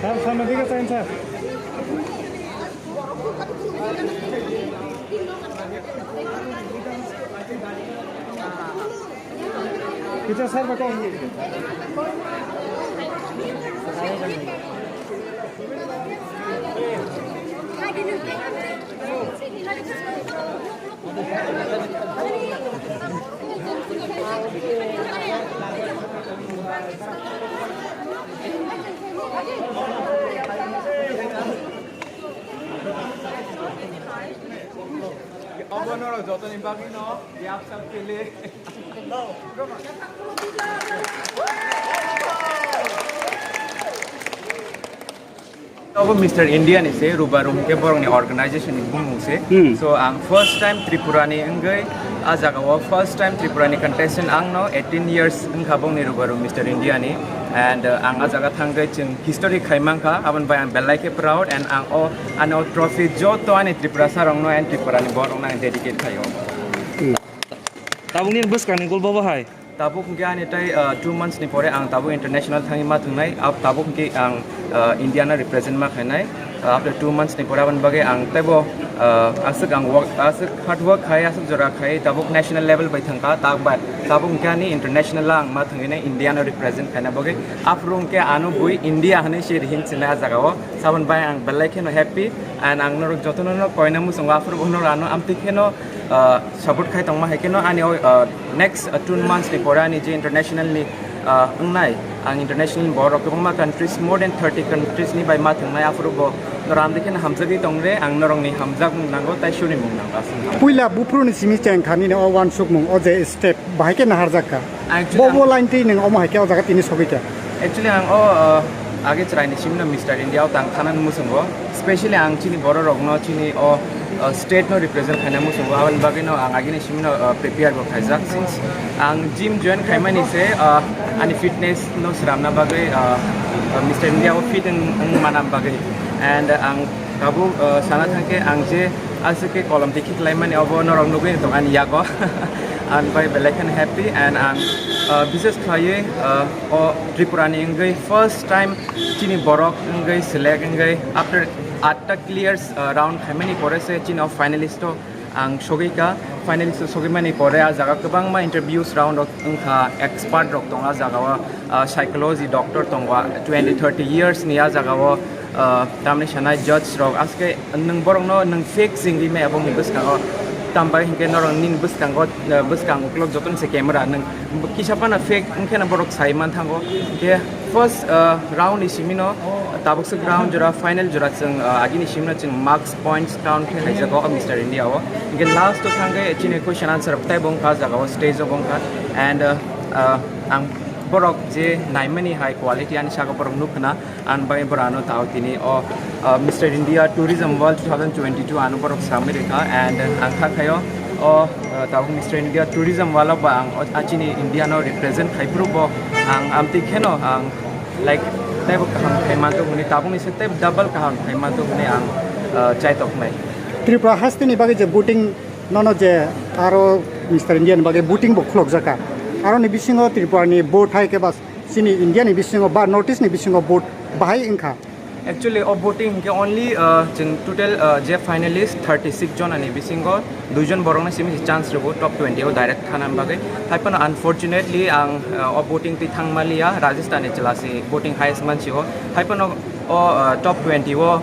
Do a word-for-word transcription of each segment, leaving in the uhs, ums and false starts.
স্যার, সামনের দিকে চাইন, sir. Teacher, sir, bata. Obo norok jotoni bagwi no yapsa pele. Obo Mister India ni se, Rubaru hwnkhe borokni organization ni bumung se. Hmm. So, ang first time Tripura ni wngwi, ah jaga o first time Tripura ni contestant ang no, eighteen years wngkha bongni Rubaru Mister India ni. And, uh, ang ah jaga thangwi chwng history khai mankha, aboni bai ang belai khe proud, and ang o, ano trophy joto ani Tripura sa rokno and Tripura ni borok no ang dedicate khai o. Hmm. Tabukni bwskangni goal bobo hai? Tabuk hwnkhe ani tai, uh, two months ni pore ang tabuk international thangwi ma thwngnai. Ab-, tabuk hwnkhe ang, uh, India no represent ma khainai. Uh, after two months ni pore aboni bagwi ang teibo, uh, aswk ang work, aswk hard work khai, aswk jora khai, tabuk national level bai thangkha, tak bai tabuk hwnkhe ani international ang ma thwngwi nai India no represent khaina bagwi. Aphuru hwnkhe ano bui India hinwi se rihim sinai ah jaga o. Saboni bai ang belai kheno happy, and ang norok jotono no koina muchungo, aphuru bo norok ano amtwi kheno, uh, support khai tongma hai kheno ani o, uh, next, uh, two months ni pore ani je international ni, uh, wngnai, ang international ni borok kwbangma countries, more than thirty countries ni bai ma thwngnai, aphuru bo norok amtwi kheno hamjagwi tongre, ang norokni hamjakmung nango, tai suri mung nango, aswk. Puila buphuruni simi cheng kha nini o uansukmung, o je step bahai khe naharjak kha. Actually, bo, ang bo line twi nwng omo hai khe o jaga tini sogwi kha. Actually, ang o, uh, age chwraini simi no Mister India o tang thanani muchungo, specially ang chini borok rokno chini o, uh, state no represent khaina muchungo, aboni bagwi no ang agini simi no, uh, prepare bo khaijak. Since ang gym join khaimani se, uh, ani fitness no sramna bagwi, uh, uh, Mister India o fit wng, wng mana bagwi, and ang tabuk, uh, sana thangkhe ang je aswk khe kolom twi khiklaimani obo norok nugwi tong ani yago. Ang bai belai kheno happy, and ang, uh, bises khlaiwi, uh, o Tripura ni wngwi first time chini borok wngwi select wngwi after atta clears, uh, round khaimani pore se chini o finalist o ang sogwi kha. Finalist o sogwi mani pore ah jaga kwbangma interviews round rok wngkha, expert rok tong ah jaga o, ah, psychology doctor tongo, twenty thirty years ni ah jaga o, ah, tamni sanai judge rok, aske nwng borok no nwng fake singwi maya bongni bwskango. Tambai hinkhe norok nini bwskango, eh, bwskang uklok jotono se camera nwng kisa phano fake wngkheno borok sai manthango. Hinkhe first, eh, round ni simino tabukse round jora, final jora chwng, eh, agini simino chwng marks points count khe kaijago o Mister India o. Hinkhe last o thangkhe chini question answer teibo wngkha, jagao stage o wngkha. And, eh, eh, ang borok je naimani hai quality ani saka borok nukhna. Ang bai borano tao tini o, uh, Mister India Tourism World two thousand twenty-two ano borok samwi rikha, and ang kha khayo o, uh, tabuk Mister India Tourism World ba ang o, achini India no represent khai phuru bo ang amtwi kheno ang, like, teibo kaham khai manto hwnwi, tabukni se tei double kaham khai manto hwnwi ang, uh, chaitok nai. Tripura hasteni bagwi je boating nono je aro Mister India ni bagwi boating bo khulokjaka, aroni bisingo Tripura ni boat hai khe ba chini India ni bisingo ba North East ni bisingo boat bahai wngkha. Actually, o boating hinkhe only, uh, chwng total, uh, je finalist thirty six jona ni bisingo dui jon borok no simi se chance rwgo top twenty o direct thana bagwi. Hai phano unfortunately ang, uh, o boating twi thang maliya, Rajasthan ni chwla se boating highest mansi o. Hai phano o, uh, top twenty o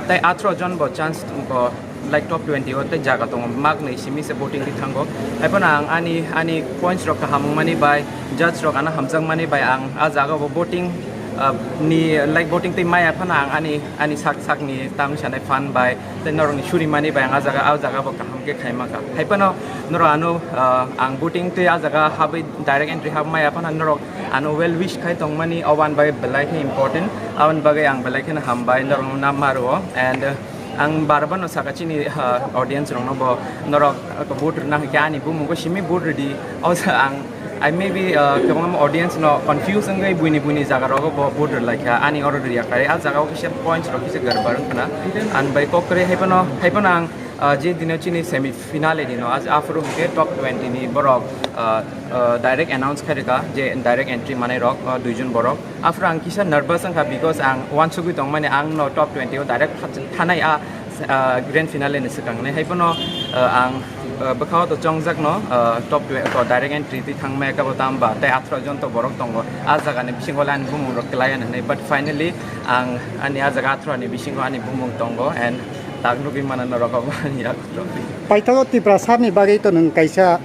tai atharoh jon bo chance bo like top twenty o tei jaga tongo, mak nwi simi se boating ri thango. Hai phano ang ani, ani points rok kaham wngmani bai judge rok ano hamjakmani bai ang a jaga bo boating, ah, ni, like, boating tei maya phano ang ani, ani sak sak ni tamni sanai phan bai tei norok ni suri mani bai ang a jaga, a jaga bo kaham khe khai maka. Hai phano norok ano, ah, ang boating tei a jaga habwi direct entry hab maya phano norok ano well wish khai tongmani, oban bai belai khe important, aboni bagwi ang belai kheno hambai norok no nam maro. And, uh, Ang bar bar no saka chini, ah, audience rok no bo norok, ah, vote rwna hai khe ani bumung bo simi vote rwdi. O sa ang, I maybe, ah, kwbangma audience no confuse wngwi buini buini jaga rogo bo vote rwlai kha. Ani oro rwya kha. A jaga o kisa points rok kisa garbar wngkhna. Ang bai kok kwrwi hai phano, hai phano ang, ah, je dino chini semi finale ni no, as-, aphuru hwnkhe top twenty ni borok, ah, ah, direct announce khai rwkha je direct entry manai rok, ah, dui jon borok. Aphuru ang kisa nervous wngkha because ang uansugwi tongmani ang no top twenty o direct tha-, thanai a, ah, grand finale ni swkang nai. Hai phano, ah, ang, ah, bwkhao to chongjak no, ah, top twenty o direct entry twi thangmaya kabo tamba tei atharoh jon to borok tongo. A jaga ni bisingo le ani bumung rok kwlai ani hinwi. But finally ang ani a jaga atharoh ni bisingo ani bumung tongo and tak nugwi mano norok obo ani yak trophy. Paithago Tipra sir ni bagwi to nwng kaisa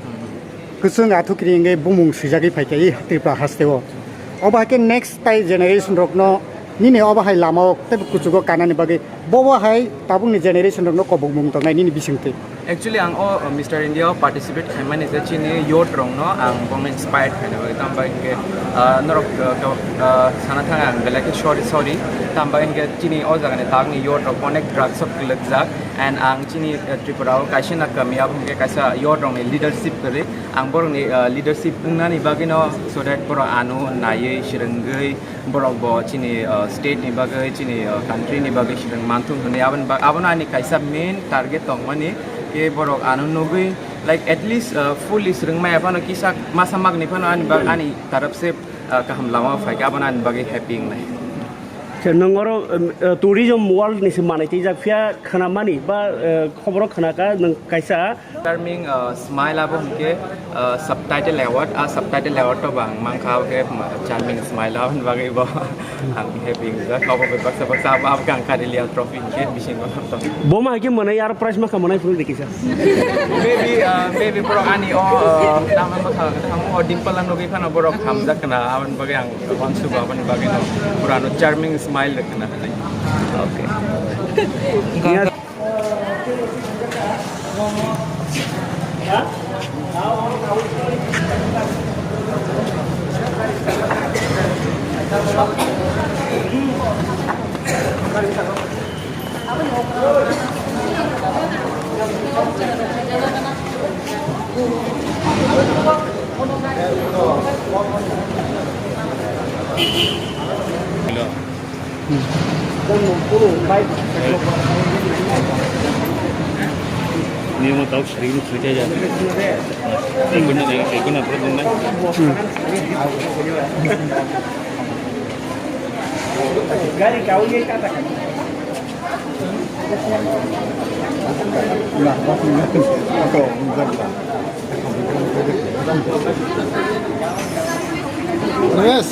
kwchwng athukri wngwi bumung swijagwi phaikha i Tripura haste o. Obo hai khe next tai generation rokno nini obo hai lama o tei kuchugo kanani bagwi bobo hai tabukni generation rokno kobokmung tongnai nini bisingtwi. Actually, ang o, uh, Mister India o participate khaimani je chini youth rokno ang bono inspired khaina bagwi. Tamo bai hinkhe, uh, norok, uh, uh, sana thang ang belai khe sorry, sorry. Tamo bai hinkhe chini o jagani takni youth rok onek drugs o kwlwkjak. And ang chini, uh, Tripura o kaisa na kami abo hinkhe kaisa youth rokni leadership kwrwi. Ang borokni, uh, leadership wngnani bagwino so that borok ano naiwi swrwngwi borok bo chini, uh, state ni bagwi, chini, uh, country ni bagwi swrwng manthung hwnwi aboni bag-, abono ani kaisa main target tongmani khe borok ano nugwi, like, at least, uh, fully swrwng maya phano kisa masa magni phano ani bag-, ani taraf se, uh, kaham lama o phaikha, abono ani bagwi happy wngnai. Nwng oro, um, uh, tourism world ni se manwi twijak phiya khwnamani ba, uh, khoboro khwnaka nwng kaisa Charming, uh, smile abo hinkhe, uh, subtitle award, ah, subtitle award to bang mankha, okay, ma-, charming smile aboni bagwi bo ang happy wngjak. Abo bai baksa baksa abo, abo kang kha real trophy hinkhe bisingo tong. Bo ma haikhe mwnai aro prize ma kha mwnai phuru dikisa. Maybe, uh, maybe borok ani o, uh, nama ma kha, o dimple ano gwi phano borok hamjak khna, aboni bagwi ang wansugo, aboni bagwi no pura ano charming smile rwkha na hinwi. Okay. Ni mo tau sri ni sri ja. Ekuna de, ekuna pro dun na. Gari ka uye kata ka. Yes.